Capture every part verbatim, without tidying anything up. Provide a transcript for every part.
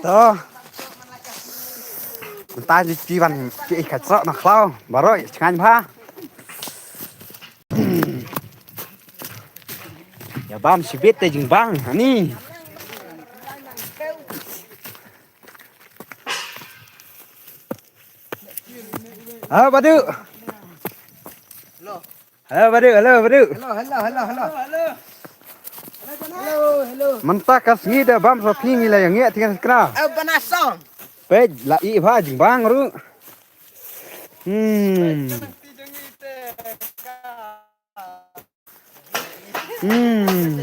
To. Mynta ju ki wan ki ïa ka soh na khlaw baroh, ïa chngaiñ bha. Ïa bam shibit te jingbang ani. Hello Badu. Hello Badu, hello Badu. Hello, hello, hello, hello. Hello, hello. Mynta ka sngi da bam soh phi ngi la ïa ngi tiang skra. Eh, bana song. Peit la i bha jingbang ruh. Hmm. Hmm.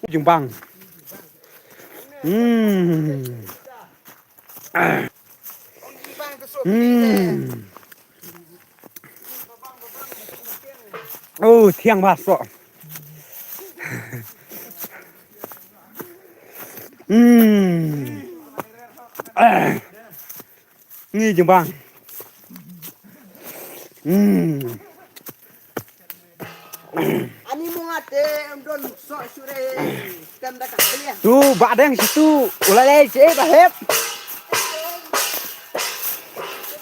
Jingbang. Hmm. Hmm. Oh, thiang bha soh. Hmm. Ngi jingbang. Hmm. Ani mo nga te em don soh sure. Tem da ka pilihan. Tu ba deng situ. Ulai lai che ba hep.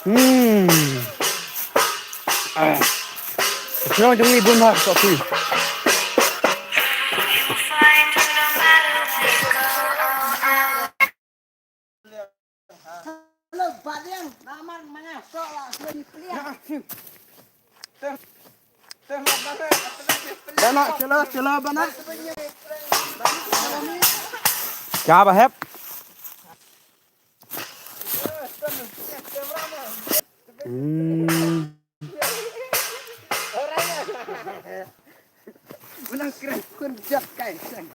Hmm. Shnong jong ngi bun ha soh phi. Bana, chalo, chalo, bana. Kya ba hep?